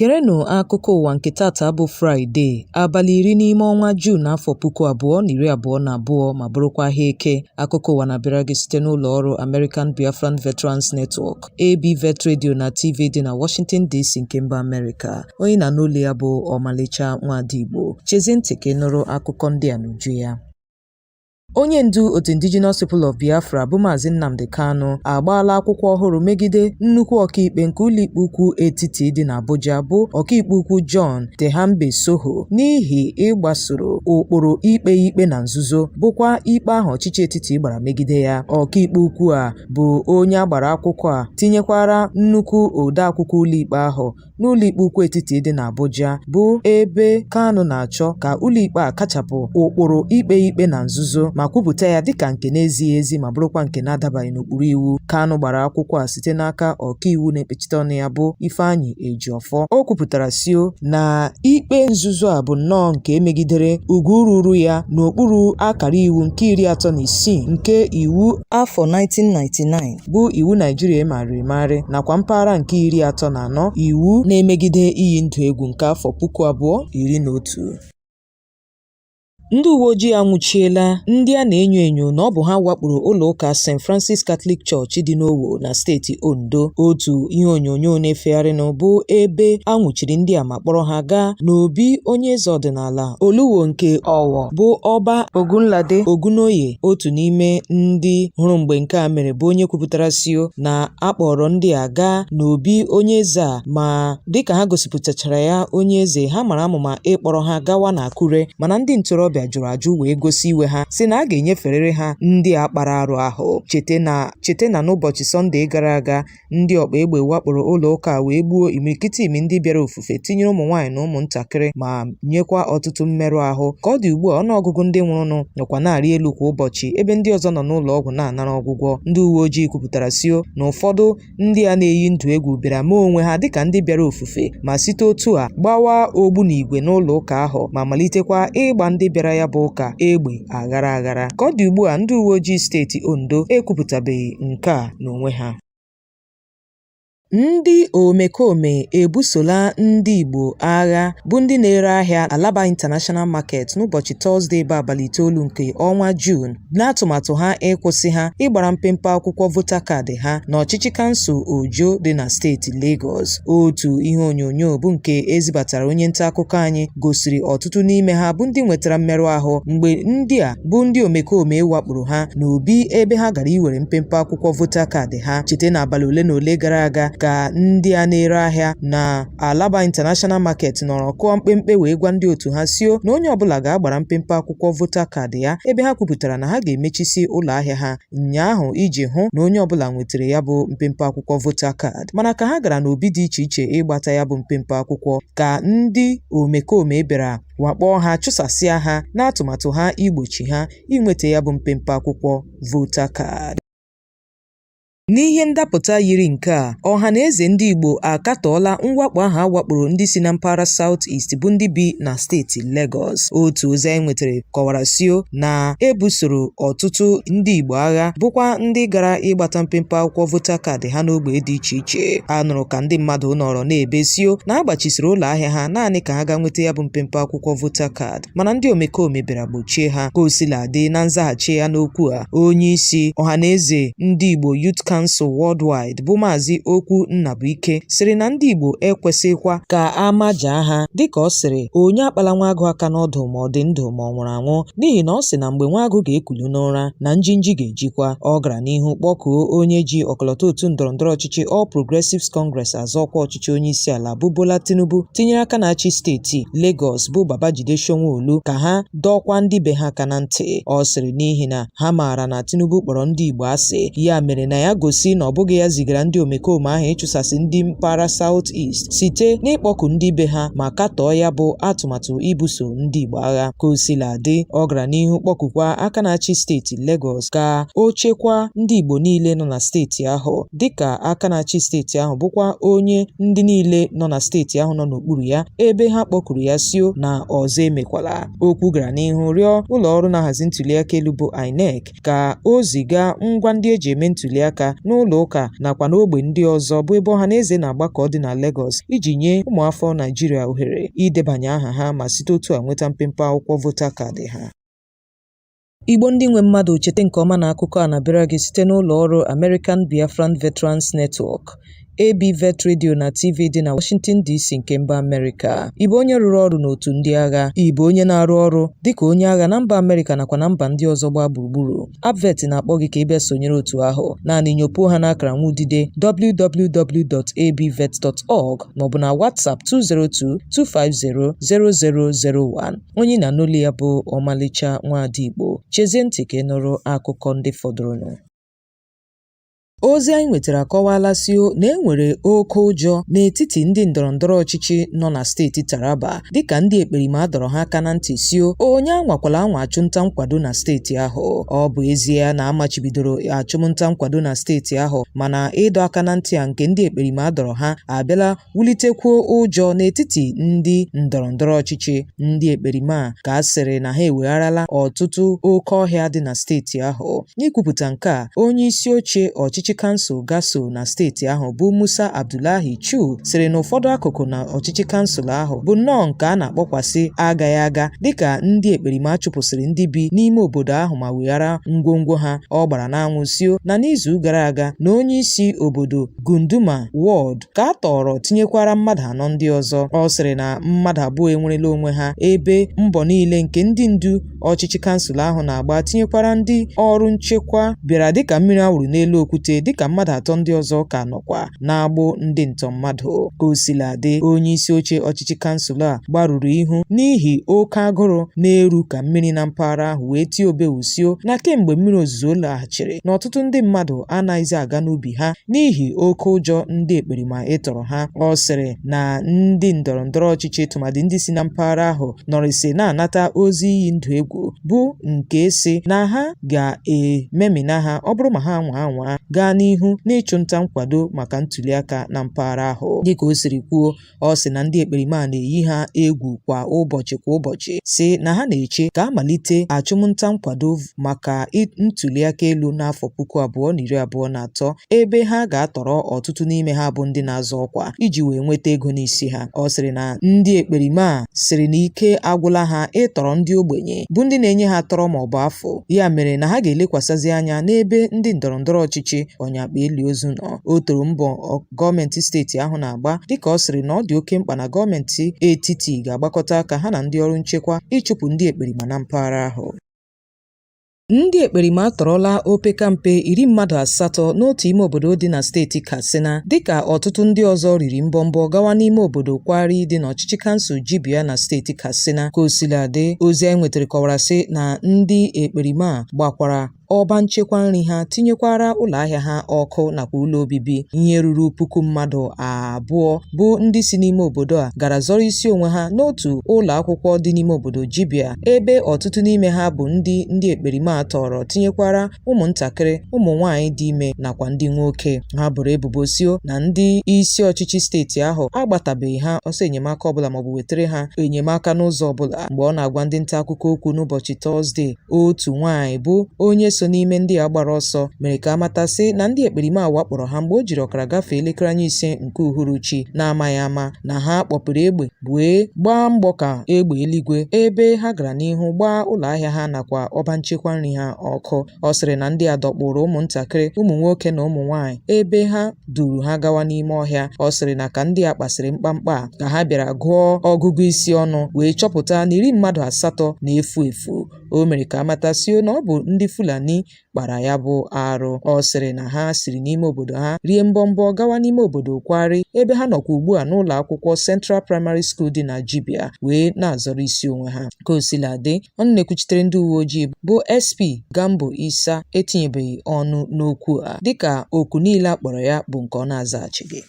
Gerenụ akụkọ ụwa nke tata bụ Fraịde, abalị 10 n'ime ọnwa Juun afọ 2022 ma bụrụkwa ahịa Eke. Akụkọ ụwa na-abịara gị site n'ụlọ ọrụ American Biafran Veterans Network, ABVET Radio na TV dị na Washington DC nke mba Amerịka. Onye na-anụ olu ya bụ Ọmalịcha Nwaada Igbo. Chezie ntị ka ị nụrụ akụkọ ndị a n'uju ya. Onye ndu otu Indigenous People of Biafra bụ Maazị Nnamdi Kanu agbaala akwụkwọ ọhụrụ megide nnukwu ọkaikpe nke ụlọikpe ukwu etiti dị n'Abuja bụ ọkaikpe ukwu John Terhambe Tsoho n'ihi ịgbasoro ụkpụrụ ikpe ikpe na nzuzo bụkwa ikpe ahụ ọchịchị etiti gbara megide ya. Ọkaikpe ukwu a bụ onye a gbara akwụkwọ a tinyekwara nnukwu odeakwụkwọ ụlọikpe ahụ n'ụlọikpe ukwu etiti dị n'Abuja bụ ebe Kanu na-achọ ka ụlọikpe a kachapụ ụkpụrụ ikpe ikpe na nzuzo ma kwupụta ya dịka nke na-ezighị ezi ma bụrụkwa nke na-adabaghị n'ụkpụrụ iwu. Kanu gbara akwụkwọ a site n'aka ọkaiwu na-ekpechite ọnụ ya bụ Ifeanyi Ejiofor. O kwupụtara sio na ikpe nzuzo a bụ nnọọ nke megidere ugwu ruru ya n'okpuru akara iwu nke 36 nke iwu afọ 1999 bụ iwu Naijiria emegharịrị emegharị nakwa mpaghara nke 34 iwu na-emegide iyi ndụ egwu nke afọ 2011. Ndị uwe ojii anwụchiela ndị a na-enyo enyo na ọ bụ ha wakporo ụlọ ụka St. Francis Catholic Church dị n'Owo na steeti Ondo. Otu ihe onyonyo na-efegharịnụ bụ ebe a nwụchiri ndị a ma kpọrọ ha gaa n'obi onye eze ọdịnala Oluwo nke Owo bụ Ọba Ogunlade Ogunoye, otu n'ime ndị hụrụ mgbe nke a mere bụ onye kwupụtara sio na a kpọrọ ndị a gaa n'obi onye eze a ma dịka ha gosipụtachara ya onye eze ha mara amụma ịkpọrọ ha gawa n'Akure mana ndị ntorobịa jụrụ ajụ wee gosi iwe ha sị na a ga-enyeferịrị ha ndị a kpara arụ ahụ. Cheta na n'ụbọchị Sọnde gara aga ndị ọkpa egbe wakporo ụlọ ụka a wee gbuo imirikiti imi ndị bịara ofufe tinyere ụmụ nwaanyị na ụmụntakịrị ma nyekwa ọtụtụ mmerụ ahụ. Ka ọ dị ugbu a, ọnụọgụgụ ndị nwụrụnụ nọkwa na-arị elu kwa ụbọchị ebe ndị ọzọ nọ n'ụlọ ọgwụ na-anara ọgwụgwọ. Ndị uwe ojii kwupụtara sio na ụfọdụ ndị a na-eyi ndụ egwu bịara mee onwe ha dịka ndị bịara ofufe ma site otu a gbawa ogbunigwe n'ụlọ ụka ahụ ma malitekwa ịgba ndị bịara ya bụ ụka egbe aghara aghara. Ka ọ dị ugbu a, ndị uwe ojii steeti Ondo ekwupụtabeghị nke a n'onwe ha. Ndị omekome ebusola ndị Igbo agha bụ ndị na-ere ahịa Alaba International Market n'ụbọchị Tọzdee bụ abalị 9 nke ọnwa Juun n'atụmatụ ha ịkwụsị ha ịgbara mpempe akwụkwọ voter card ha n'ọchịchị kansụl Ojo dị na steeti Lagos. Otu ihe onyonyo bụ nke ezibatara onye nta akụkọ anyị gosiri ọtụtụ n'ime ha bụ ndị nwetara mmerụ ahụ mgbe ndị a bụ ndị omekome wakporo ha n'obi ebe ha gara iwere mpempe akwụkwọ voter card ha. Cheta na abalị ole na ole gara aga ka ndị a na-ere ahịa na Alaba International Market nọrọ kụọ mkpemkpe wee gwa ndị otu ha sio na onye ọbụla ga-agbara mpempe akwụkwọ voter card ya ebe ha kwupụtara na ha ga-emechisi ụlọ ahịa ha ụnyaahụ iji hụ na onye ọbụla nwetara ya bụ mpempe akwụkwọ voter card. Mana ka ha gara n'obi dị iche iche ịgbata ya bụ mpempe akwụkwọ ka ndị omekome bịara wakpoo ha chụsasịa ha n'atụmatụ ha igbochi ha inweta ya bụ mpempe akwụkwọ voter card. N'ihe ndapụta yiri nke a, Ọhanaeze ndị Igbo akatọọla mwakpo ahụ a wakporo ndị si na mpaghara South East bụ ndị bi na steeti Legọs. Otu ozi anyị nwetara kọwara sio na e busoro ọtụtụ ndị Igbo agha bụkwa ndị gara ịgbata mpempe akwụkwọ voter card ha n'ogbe dị iche iche. A nụrụ ka ndị mmadụ nọrọ na-ebe sio na a gbachisiri ụlọ ahịa ha naanị ka ha gaa nweta ya bụ mpempe akwụkwọ voter card mana ndị omekome bịara gbochie ha. Ka o sila dị, na nzaghachi ya n'okwu a, onyeisi Ọhanaeze ndị Igbo Youth Council Worldwide bụ Maazị Okwu Nnabuike sịrị na ndị Igbo ekwesịghịkwa ka a majaa ha dịka ọ sịrị onye akpala nwa agụ aka n'ọdụ ma ọ dị ndụ ma ọ nwụrụ anwụ n'ihi na ọ sị na mgbe nwa agụ ga-ekuli n'ụra na njinji ga-ejikwa. Ọ gara n'ihu kpọkuo onye ji ọkọlọtọ otu ndọrọndọrọ ọchịchị All Progressives Congress azọ ọkwa ọchịchị onyeisiala bụ Bola Tinubu tinyere aka na-achị steeti Lagos bụ Babajide Sanwo-Olu ka ha dọọkwa ndị be ha aka na ntị. Ọ sịrị n'ihi na ha maara na Tinubu kpọrọ ndị Igbo asị, ya mere na ya gosi na ọ bụghị ya zigara ndị omekome ahụ ịchụsasị ndị mpaghara South East site n'ịkpọku ndị be ha ma katọọ ya bụ atụmatụ ibuso ndị Igbo agha. Ka o sila dị, ọ gara n'ihu kpọkukwa aka na-achị steeti Lagos ka o chekwaa ndị Igbo niile nọ na steeti ahụ dịka aka na-achị steeti ahụ bụkwa onye ndị niile nọ na steeti ahụ nọ n'okpuru ya ebe ha kpọkuru ya sio na ọzọ emekwala. Okwu gara n'ihu rịọ ụlọ ọrụ na-ahazi ntuliaka elu bụ INEC ka o ziga ngwa ndị e ji eme ntuliaka. n'ụlọ ụka nakwa n'ogbe ndị ọzọ bụ ebe ọhaneze na-agbakọ dị na Legọs iji nye ụmụafọ Naijiria ohere idebanye aha ha ma site otu a nweta mpempe akwụkwọ voter card ha. Igbo ndị nwe mmadụ, cheta nke ọma na akụkọ a na-abịara gị site n'ụlọ ọrụ American Biafran Veterans Network, ABVET Radio na TV dị na Washington DC nke mba Amerịka. Ị bụ onye rụrụ ọrụ n'otu ndị agha? Ị bụ onye na-arụ ọrụ dịka onye agha na mba Amerịka nakwa na mba ndị ọzọ gbaa gburugburu? ABVET na-akpọ gị ka ị bịa sonyere otu ahụ. Naanị nyopuo ha n'akara nwudide www.abvet.org maọbụ na WhatsApp 202 250 0001. Onye ị na-anụ olu ya bụ Ọmalịcha Nwaada Igbo. Chezie ntị ka ị nụrụ akụkọ ndị fọdụrụnụ. Ozi anyị nwetara akọwaala sio na e nwere oke ụjọ n'etiti ndị ndọrọndọrọ ọchịchị nọ na steeti Taraba dịka ndị ekperima a dọrọ ha aka na ntị sio onye anwakwala anwa achụmnta nkwado na steeti ahụ. Ọ bụ ezie na amachibidoro achụmnta nkwado na steeti ahụ, mana ịdọ aka na ntị a nke ndị ekperima a dọrọ ha abịala wulitekwuo ụjọ n'etiti ndị ndọrọ ndọrọ ọchịchị. Ndị ekperima a ka a sịrị na ha ewegharala ọtụtụ oke ọhịa dị na steeti ahụ. N'ikwupụta nke a, onye isi oche ọchịchị kansụl Gaso na steeti ahụ bụ Musa Abdullahi Chu sịrị na ụfọdụ akụkụ na ọchịchị kansụl ahụ bụ nnọọ nke a na-akpọkwasị agaghị aga dịka ndị ekperima chụpụsịrị ndị bi n'ime obodo ahụ ma weghara ngwongwo ha. Ọ gbara n'anwụ sio na n'izu gara aga na onye isi obodo Gunduma Ward ka a tọọrọ tinyekwara mmadụ anọ ndị ọzọ. Ọ sịrị na mmadụ abụọ enwerela onwe ha ebe mbọ niile nke ndị ndu ọchịchị kansụl ahụ na-agba tinyekwara ndị ọrụ nchekwa bịara dịka mmiri awụrụ n'elu okwute dịka mmadụ atọ ndị ọzọ ka nọkwa n'agbụ ndị ntọ mmadụ. Ka o sila dị, onye isi oche ọchịchị kansụl a gbarụrụ ihu n'ihi oke agụrụ na-eru ka mmiri na mpaghara ahụ wee tie obewusio na kemgbe mmiri ozuzo laghachiri na ọtụtụ ndị mmadụ anaghịzi aga n'ubi ha n'ihi oke ụjọ ndị ekperima ịtọrọ ha. Ọ sịrị na ndị ndọrọ ndọrọ ọchịchị tụmadị ndị si na mpaghara ahụ nọrịsị na-anata ozi iyi ndụ egwu bụ nke sị na ha ga-ememina ha ọ bụrụ ma ha anwa anwa gaa n'ihu n'ịchụ nta nkwado maka ntuliaka na mpaghara ahụ. Dịka o siri kwuo, Ọ sị na ndị ekperima a na-eyi ha egwu kwa ụbọchị kwa ụbọchị, sị na ha na-eche ka a malite achụmnta nkwado maka ntuliaka elu n'afọ 2023 ebe ha ga-atọrọ ọtụtụ n'ime ha bụ ndị na-azọ ọkwa iji wee nweta ego n'isi ha. Ọ sịrị na ndị ekperima a sịrị na ike agwụla ha ịtọrọ ndị ogbenye bụ ndị na-enye ha tọrọ maọbụ afụ, ya mere na ha ga-elekwasịzi anya n'ebe ndị ndọrọ ndọrọ ọchịchị ọnyakpa eli ozu nọ. O toro mbọ gọọmenti steeti ahụ na-agba dịka ọ sịrị na ọ dị oke mkpa na gọọmenti etiti ga-agbakọta aka ha na ndị ọrụ nchekwa ịchụpụ ndị ekperima na mpaghara ahụ. Ndị ekperima atọrọla opekampe iri mmadụ asatọ n'otu ime obodo dị na steeti Katsina dịka ọtụtụ ndị ọzọ riri mbọmbọ gawa n'ime obodo Kwari dị n'ọchịchị kansụl Jibia na steeti Katsina. Ka o sila dị, ozi anyị nwetara kọwara sị na ndị ekperima gbakwara ọba nchekwa nri ha tinyekwara ụlọ ahịa ha ọkụ nakwa ụlọ obibi. Ihe ruru puku mmadụ abụọ bụ ndị si n'ime obodo a gara zọrọ isi onwe ha n'otu ụlọ akwụkwọ dị n'ime obodo Jibia ebe ọtụtụ n'ime ha bụ ndị ndị ekperima a tọọrọ tinyekwara ụmụntakịrị, ụmụ nwaanyị dị ime nakwa ndị nwoke. Ha boro ebubo sio na ndị isi ọchịchị steeti ahụ agbatabeghị ha ọsọ enyemaka ọbụla maọbụ wetara ha enyemaka n'ụzọ ọbụla. Mgbe ọ na-agwa ndị nta akụkọ okwu n'ụbọchị Tọzdee, otu nwaanyị bụ onye so n'ime ndị a gbara ọsọ mere ka a mata sị na ndị ekperima a wakporo ha mgbe o jiri ọkara gafee elekere anya ise nke uhuruchi na-amaghị ama na ha kpọpere egbe wee gbaa mgbọ ka egbe eluigwe ebe ha gara n'ihu gbaa ụlọ ahịa ha nakwa ọba nchekwa nri ha ọkụ. Ọ sịrị na ndị a dọkpụrụ ụmụntakịrị, ụmụ nwoke na ụmụ nwaanyị ebe ha duru ha gawa n'ime ọhịa. Ọ sịrị na ka ndị a kpasịrị mkpamkpa a ka ha bịara gụọ ọgụgụ isi ọnụ wee chọpụta na iri mmadụ asatọ na-efu efu. O mere ka a matasio na ọ bụ ndị Fulani kpara ya bụ arụ. Ọ sịrị na ha siri n'ime obodo ha rie mbọmbọ gawa n'ime obodo Kwari ebe ha nọkwa ugbu a n'ụlọ akwụkwọ Central Primary School dị na Jibia wee na-azọrọ isi onwe ha. Ka o sila dị, ọnụ na-ekwuchitere ndị uwe ojii bụ SP Gambo Isa etinyebeghị ọnụ n'okwu a dịka oku niile a kpọrọ ya bụ nke ọ na-azaghachighị.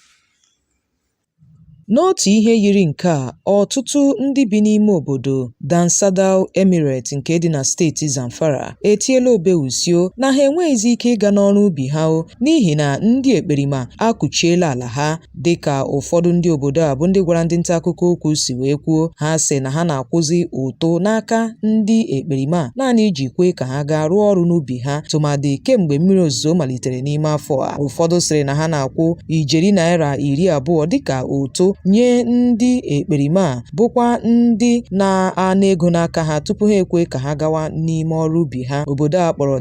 N'otu ihe yiri nke a, ọtụtụ ndị bi n'ime obodo Dansadau Emirate nke dị na steeti Zamfara etiela obewusio na ha enweghịzi ike ịga n'ọrụ ubi ha o n'ihi na ndị ekperima akụchiela ala ha. Dịka ụfọdụ ndị obodo a bụ ndị gwara ndị nta akụkọ okwu si wee kwuo, ha sị na ha na-akwụzi ụtụ n'aka ndị ekperima naanị iji kwe ka ha gaa rụọ ọrụ n'ubi ha tụmadị kemgbe mmiri ozuzo malitere n'ime afọ a. Ụfọdụ sịrị na ha na-akwụ ijeri naira 20 dịka ụtụ nye ndị ekperima a bụkwa ndị na-ana ego n'aka ha tupu ha ekwe ka ha gawa n'ime ọrụ ubi ha. Obodo a kpọrọ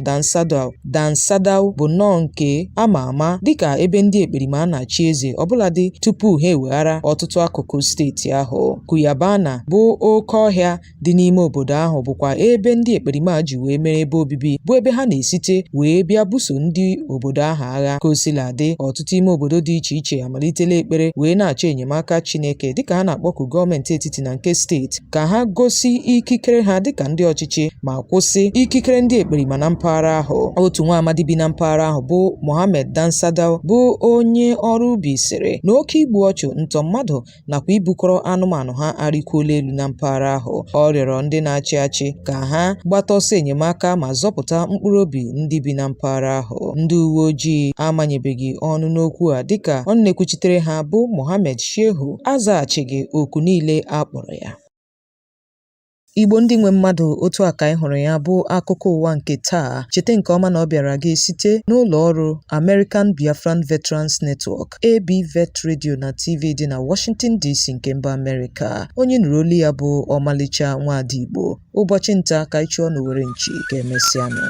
Dansadau bụ nnọọ nke a ma ama dịka ebe ndị ekperima na-achị eze ọbụladị tupu ha eweghara ọtụtụ akụkụ steeti ahụ. Kuyabana bụ oke ọhịa dị n'ime obodo ahụ bụkwa ebe ndị ekperima ji wee mere ebe obibi bụ ebe ha na-esite wee bịa buso ndị obodo ahụ agha. Ka o sila dị, ọtụtụ ime obodo dị iche iche amalitela ekpere wee na-achọ enyemaka Chineke dịka ha na-akpọku gọọmenti etiti na nke steeti ka ha gosi ikikere ha dịka ndị ọchịchị ma kwụsị ikikere ndị ekperima na mpaghara ahụ. Otu nwa amadi bi na mpaghara ahụ bụ Mohammed Dansadau bụ onye ọrụ ubi sịrị na oke igbu ọchụ, ntọ mmadụ nakwa ibukọrọ anụmanụ ha arịkwuola elu na mpaghara ahụ. Ọ rịọrọ ndị na-achị achị ka ha gbata ọsọ enyemaka ma zọpụta mkpụrụ obi ndị bi na mpaghara ahụ. Ndị uwe ojii amanyebeghị ọnụ n'okwu a dịka ọnụ na-ekwuchitere ha bụ Mohammed Shehu azaghachighị oku niile a kpọrọ ya. Igbo ndị nwe mmadụ, otu a ka anyị hụrụ ya bụ akụkọ ụwa nke taa. Cheta nke ọma na ọ bịara gị site n'ụlọ ọrụ American Biafran Veterans Network, ABVET Radio na TV dị na Washington DC nke mba Amerịka. Onye nụrụ olu ya bụ Ọmalịcha Nwaada Igbo. Ụbọchị nta ka anyị chụọ n'owere nchi, ka emesịanụ.